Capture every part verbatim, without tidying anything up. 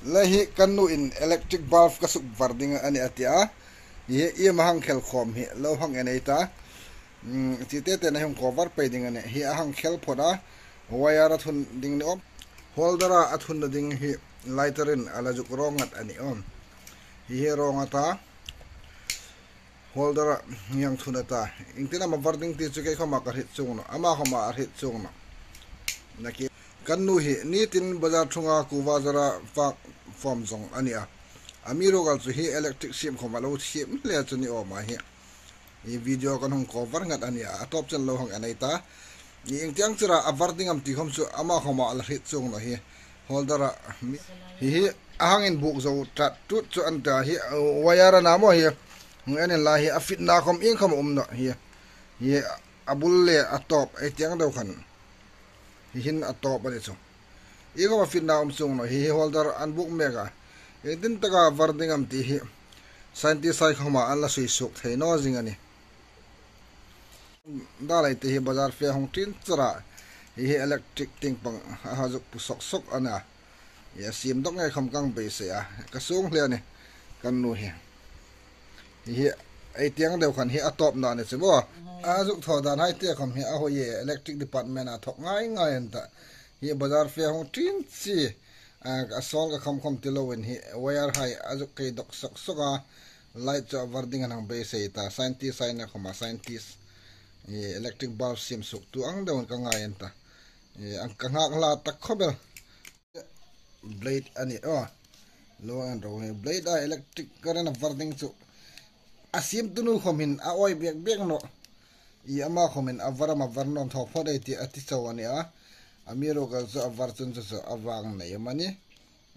Le hi kan nuin electric bulb ka suk var ding a nih a ti a. Hi iem a hang khel khawm hi lo hang en ei ta. Hmm, ti te te na hung cover pei ding a nih. Hi a hang khel phawt a. Wire a thun ding ni awm. Holder a a thunna ding hi lighter in a la zuk rawng ngat a nih awm. Hi hi rawng a ta. Holder a hieng thun a ta. Iengtin am a var ding ti chu kei khawma ka hriet chuong nawh. Ama khawma a hriet chuong nawh. Nakie kan nu hi nitin bazar thunga kuva zara fak form zong a nih a. Amiruokchu hi electric siem khawma lo siem hle chu ni awm a hi. Hi video kan hung cover ngat a nih a. A tawp chen lo hang en ei ta. Hi iengtin chira a var ding am ti khawm chu ama khawma a la hriet chuong nawh hi. Holder a mi, hi hi a hang inbuk zo tat tut chu a ni ta hi, uh, wire a na maw hi. Hung en inla hi a fitna khawm ieng khawm a um nawh hi. Hi a bul le a tawp ei tieng deu khan. Hi hin a tawp a ni chu. Ieng khawm a fitna um chuong nawh hi, hi holder an buk mek a. Iengtin taka var ding am ti hi scientist hai khawma an la sui suk thei naw zing a nih. Dalai te hi bazar fe hung ṭin chara. Hi hi electric tieng pang a ha zuk pu sok sok a na. Hi a siem dawk ngei khawm ka beisei a. Ka sung hle a nih kan nu hi. Hi hi ei tieng deu khan hi a tawpna a ni chu maw. A zuk thaw dan hai te khawm hi a hoi e, electric department a thawk ngai ngai an ta. Hi bazar fe hung ṭin chi. A, a sawl ka kham kham ti loin hi wire hai a zuk kei dawk sok sok a, light chu a var ding an hang beisei ta, scientist hai na khawma scientist. Hi electric bulb siem suk tu ang deu ka ngai an ta. Hi ang ka nghak hla tak khawp el. Blade a nih aw. Lo en ro hi blade a electric current a var ding chu. A siemtu nu khawm hin a awi bek bek nawh. Hi ama khawm hin a var am a var naw am thaw phawt ei ti a ti chau a nih a. Amiruokchu a var chun chu chu a vang nei am a nih.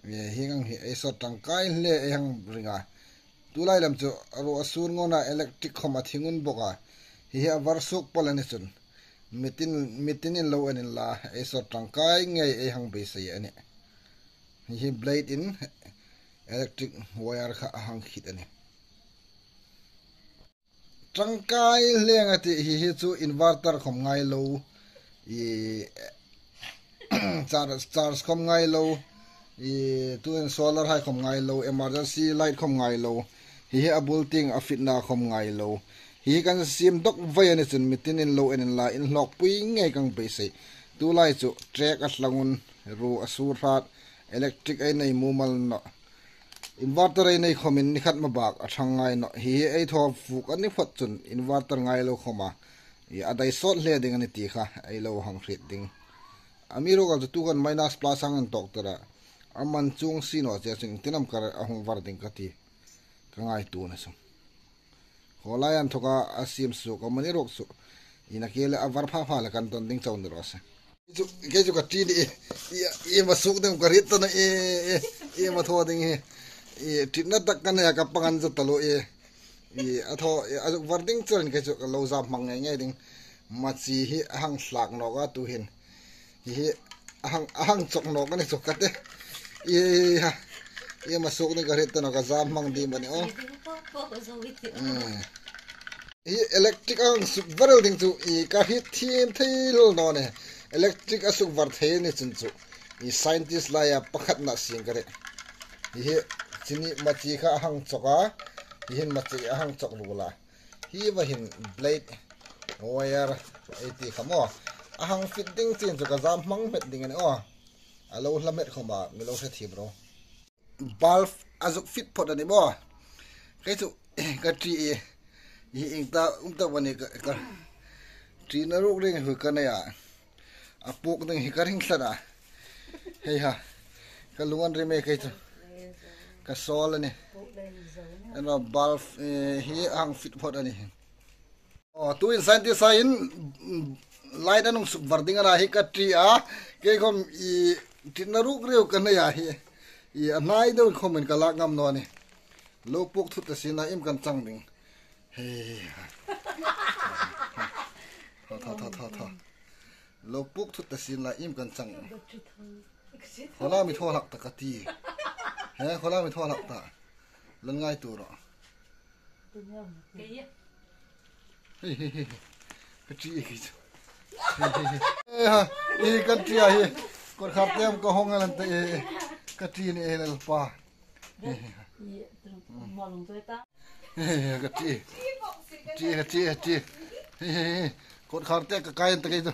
Hi, hieng ang hi ei sawt ṭangkai hle ei hang ring a. Tulai lam chu ruo a sur ngawna electric khawm a thing un bawk a. Hi hi a var suk pal a ni chun. Mitin, mitin in lo en inla ei sawt ṭangkai ngei ei hang beisei a nih. Hi hi blade in electric wire kha a hang khit a nih. Ṭangkai hle a tih hi, hi chu inverter khawm ngai lo, i, charge, charge khawm ngai lo, i, tuin solar hai khawm ngai lo, emergency light khawm ngai lo, hi hi a bul tieng a fitna khawm ngai lo. Hi hi kan siem dawk vei a ni chun mitin in lo en inla inhlawkpui ngei ka beisei. Tulai chu trek a tlang un, ruo a sur hrat, electric ei nei mumal nawh. Inverter ei nei khawmin ni khat ma bak a ṭhang ngai nawh. Hi hi ei thaw fuk a ni phawt chun inverter ngai lo khawma, i, a dai sawt hle ding a nih ti kha ei lo hang hriet ding. Amiruokchu tu khan minus plus hang an tawk tara. A man chuong si naw che chun iengtin am kar a hung var ding ka ti. Ka ngaituo a ni chu. Khawlai an thawka a siem suk a mani ruok chu. Inakie le a var pha pha le kan ton ding chau ni raw se. Chu, kei chu ka ṭi ni e. I, i ma suk ding ka hriet ta naw e, e, i ma thaw ding hi. I, ṭitna tak ka nei a ka pang an za ta lo e. I, a thaw, i, a zuk var ding chuan kei chu ka lo zam hmang ngei ngei ding. Machi hi a hang hlak nawk a tu hin. Hi hi a hang, a hang chawk nawk a ni chu ka ti. I, ha. I ma suk ding ka hriet ta naw ka zam hmang ding a ni aw. Mm. Hi electric a hang suk var el ding chu i ka hriet thiem thei lo naw ni. Electric a suk var thei ni chun chu i scientist laia pakhatna sieng ka ri. Hi hi chini machi kha a hang chawk a. Hi hin machi a hang chawk lul a. Hi va hin blade wire ei ti kha maw. A hang fit ding chin chu ka zam hmang hmet ding a ni aw. A lo hla hmet khawma mi lo hre thiem ro. Bulb a zuk fit phawt a ni maw. Kei chu ka ṭi e. Hi ieng ta um ta va ni ka, ka ṭina ruk ring hui ka nei a. A puk ding hi ka ring tlat a. Hei ha. Ka lung an rim e kei chu. Ka sawl a ni. Ena bulb, eh, hi a hang fit phawt a ni. Aw, tuin scientist hai in, mm, light an hung suk var ding a na hi ka ṭi a. Kei khawm i ṭitna ruk riau ka nei a hi. I a hnai deuin khawmin ka lak ngam naw ni. Lo puk thut ta sien la iem kan chang ding. Hei. Thaw, thaw, thaw, thaw, thaw. Lo puk thut ta sien la iem kan chang. Khawla mi thaw hlak ta ka ti. He, khawla mi thaw hlak ta. Lo ngaituo ro. Hei, hei, hei, hei. Ka ṭi e kei chu. Hei, hei, hei. E ha, e kan ṭi a hi. Kawr khap tem ka hawng a lan ta e. Ka ṭi ni e, Lalpa. Ka ṭi. Ṭi, ka ṭi, ka ṭi. Kawtkhar te ka kai an ta kei tu.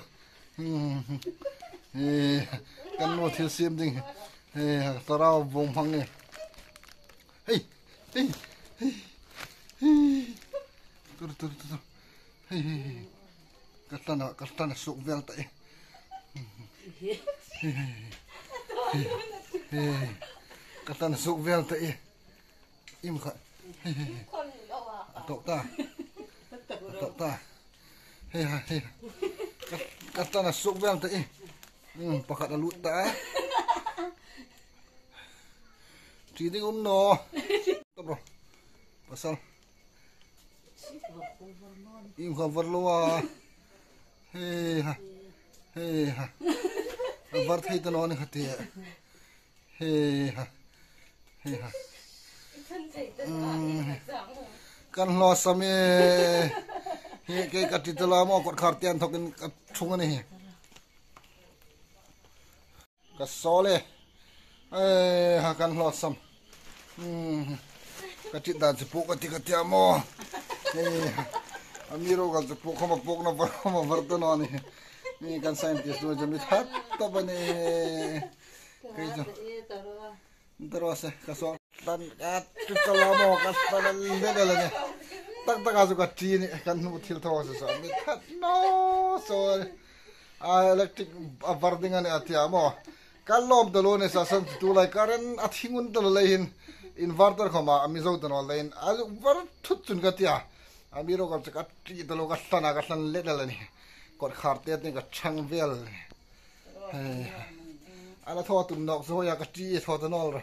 Kan nu thil siem ding. Thlarau vawng hmang e. Hei, hei, hei, hei. Tur, tur, tur, tur. Hei, hei, hei. Ka tlana, ka tlana suk vel ta e. Hei, hei, hei. Hei, hei. Ka tlana suk vel ta e. Im kha. Hei, hei, hei. A tawk ta. A tawk ta. Hei ha, hei ha. Ka, ka tlana suk vel ta e. Hmm, pakhat a lut ta. Ṭi ding um naw. Stop ro. Pasal. Im kha var lo a. Hei ha. Hei ha. A var thei ta naw ni kha ti. Hei ha. Hei ha. Hmm. Kan hlawsam e. Hi kei ka ṭi ta la maw, kawtkhar te an thawkin ka ṭhung a ni hi. Ka sawl e. Hei ha, kan hlawsam. Hmm. Ka ṭi dan chu puk ka ti ka ti a maw. Hei ha. Amiruokchu puk khawma pukna var, khawma var ta naw ni. Ni kan scientist nu chu mi that ta ba ni. Kei chu. Daro se, ka sawl. Tan ka ṭi ta la maw, ka tlana lel lel a ni. Tak taka chu ka ṭi ni, kan nu thil thaw se saw. Mi that naw saw. A electric a var ding a ni a ti a maw. Ka lawm ta lo ni sa san, tu lai current a thing un ta lo lei hin. Inverter khawma a mi zo ta naw lei hin. A var thut chun ka ti a. Amiruokchu ka ṭi ta lo, ka tlana, ka tlana lel lel a ni. Kawtkhar te tin ka chang vel. Hei. A la thaw tum nawk zo ya, ka ṭi thaw ta naw ro.